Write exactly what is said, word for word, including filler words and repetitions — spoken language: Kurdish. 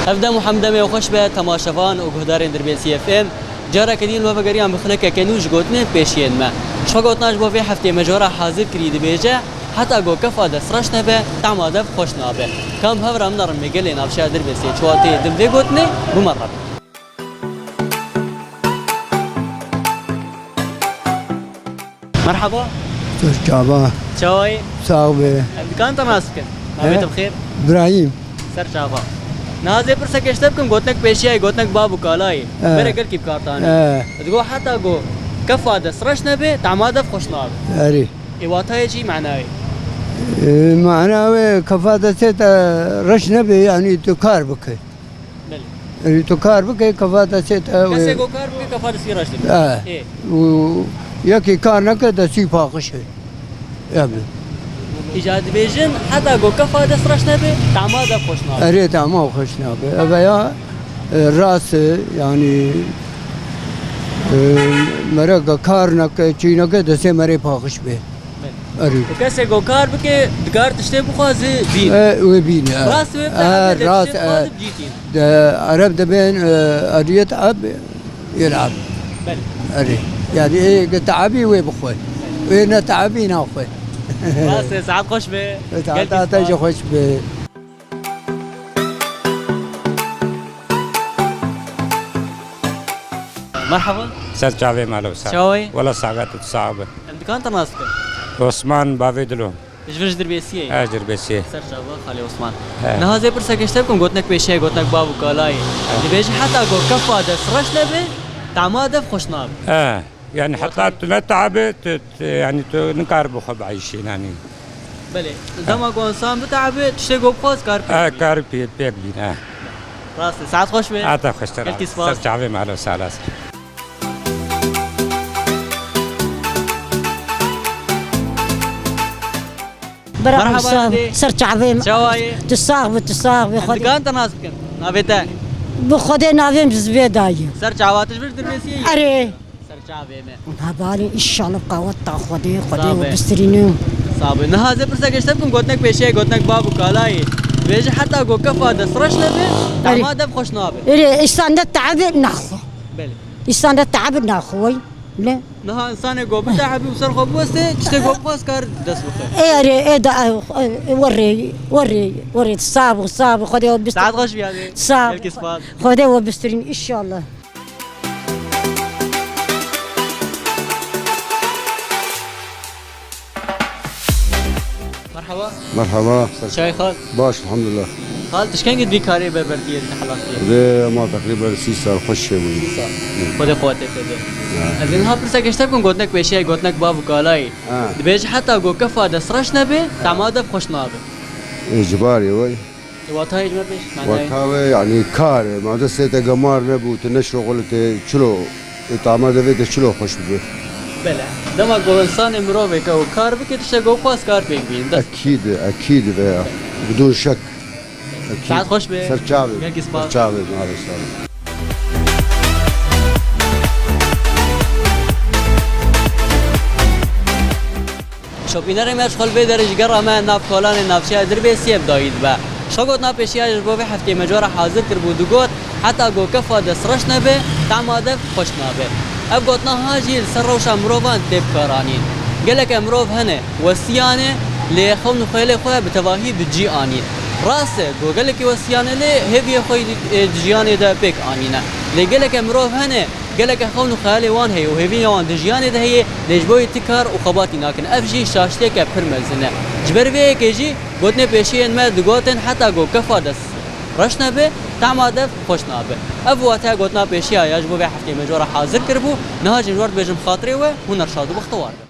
Ev dem û hemdemê xweş be temaşevan û guhdarên Dirbêsî F M. Careke din we vegeriyan bi xulekeke nû ji gotinên pêşiyên me. Çi gotina ji bo vê heftê me ji we re hazir kirî dibêje, heta ku kefa dest reş nebe, tama dev xweş nabe. Kam hev re min re me gelê navçeya Dirbêsê çi wateyê din vê gotinê, bi me re be. Merhaba. Ser çava. Çawayê? Sağ be. Em dikan te nas bikin. Navê He? te bi xêr? İbrahim. Ser çava. Niha zê pirsek ji te bikim, gotinek pêşiyayê, gotinek bav û kalayê. He. Bere gelkî bi kar tanî. He. Digo heta go kefa dest reş nebe, tama dev xweş nabe. Erê. Ê watayê çi, manayê? E, mana wê kefa destê te reş nebe, yani tu kar bike. Belê. E, tu kar bike, kefa destê te Kesê wê go kar bike, kefa destî reş dibe. He. Ê. Û yekî kar neke, destî paqij e. Ev. Îca dibêjin, heta go kefa dest reş nebe, tama de xweş nabe. Erê, tama xweş nabe. Ev ya, e, rast e, yani, e, mereka kar neke, çî neke, destê merê paqij be. Belê. Erê. Û kesê go kar bike, dikar tiştê bixwaze bîn. E, wê bîn, e. Rast wê, E, te rast, tiştê bixwaze e. bicîtîn. De, Ereb dibên, e, eriyet ab, yelab. Belê. Erê. Yani, ê, ke teabî wê bixwe. Wê ne teabî naxwe. Rast e, saet xweş be. Saet Gelkî te jî spas. xweş be. Merhaba. Ser çavê melo ser. Çawayê? Wela sagat tu sabe. Em dikan te nas bikin. Osman Bavê Dilo. Ji vir ji Dirbêsiyê. Ez Dirbêsiyê. Ser çava, Xalê Osman. He. Niha zê pirsek ji te bikim, gotinek pêşiyayê, gotinek bav û kalayê. He. Dibêje heta go kefa dest reş nebe, tama dev xweş nabe. He. Yani heta tu ne tabe, tu, tu, yani tu nikar bi xwe bieyşî, yani. Belê. Dema ku insan bitabe, tiştê ku bixwaz kar pê He, bîne. kar pê, pê bîne. Rast e. Saet xweş be. Hata xweştir. Gelkî spas. Ser çavê me, alo, salas. Merhaba, Bira, sağ ol. Ser çavê me. Çawayê? Tu sax bi, tu sax bi, Xwedê. Dikan te nas bikin. Navê te? Bi Xwedê navê min Zibê dayê. Ser çava tu ji vir Dirbêsiyê yî? Erê. Ser çavê me. Hevalî, înşallah qawet ta Xwedê, Xwedê Sabe. we bistirîne. Sabe. Niha zê pirsek ji te bikim, gotinek pêşiyayê, gotinek bav û kalayê. Dibêje heta go kefa dest reş nebe, Erê. tama dev xweş nabe. Erê, îsan de teabê naxwe. Belê. Îsan de teabê naxwe, wey. Ne? Niha insanê go biteabî û ser xwe biweste, tiştê go bixwaz kar dest bixe. Ê, erê, ê, da, ê, werê, werê, werê, sax bû, sax bû, Xwedê we bist- Saet xweş bî, erê. Sax bû. Gelkî spas. Xwedê we bistirîn, înşallah. Merhaba. Merhaba. Çay xal. Baş, elhamdülillah. Xal, tu ji kengî dî karê berbertiyê dikî, helatiyê? Dê ma teqrîben sî sal xweş çêbûyî. Sî sal. Hı. Xwedê quwetê te de. Ya. Ez ê niha pirsek ji te bikim, gotinek pêşiyayê, gotinek bav û kalayê. Ha. Dibêje heta go kefa dest reş nebe, tama dev xweş nabe. Ê, cibarê wey. Ê, watayê ji me bêj, manayê. Wata wê, yani kar e. Ma destê te gemar nebû, tu neşoxulitê, çilo, ê, tama devê te çilo xweş bibe. Belê. Dema ku insanê mirovê ke û kar bike, tiştek ku xwaz kar pêk bînin. Dest Ekîd e, ekîd e veya. Bidûn şek. Ekîd. Saet xweş be. Ser çavê. Gelkî spas. Ser çavê, maalesef. Şopînerê me ji xwe li vê derê ji gera me nav kolanê navçeya Dirbêsiyê bi dayî dibe. Ji xwe gotina pêşiya ji bo vê heftê me ji we re hazir kiribû, digot, heta ku kefa dest reş nebe, tama dev xweş nabe. Ev gotina ha jî li ser rewşa mirovan tê bikaranîn. Geleke mirov hene, westiyane, lê xewn û xeyalê xwe bi tevahî bi cî anîn. Rast e, ku gelekî westiyane lê hêviyê xwe yî, e, di jiyanê de pêk anîne. Lê geleke mirov hene, Geleke xewn û xeyalê wan heye û hêvîna wan di jiyanê de heye, lê ji bo yê ti kar û xebatî nakin. Ev jî şaştiyeke pir mezin e. Ji ber vê yekê jî gotinê pêşiyên me digotin, heta ku kefa dest reş nebe, tama dev xweş nabe. Ev wateya gotina pêşiya ya ji bo vê heftê me ji we re hazir kiribû, niha jî ji we re dibêjim xatirê we, hûn her şad û bextewar bin.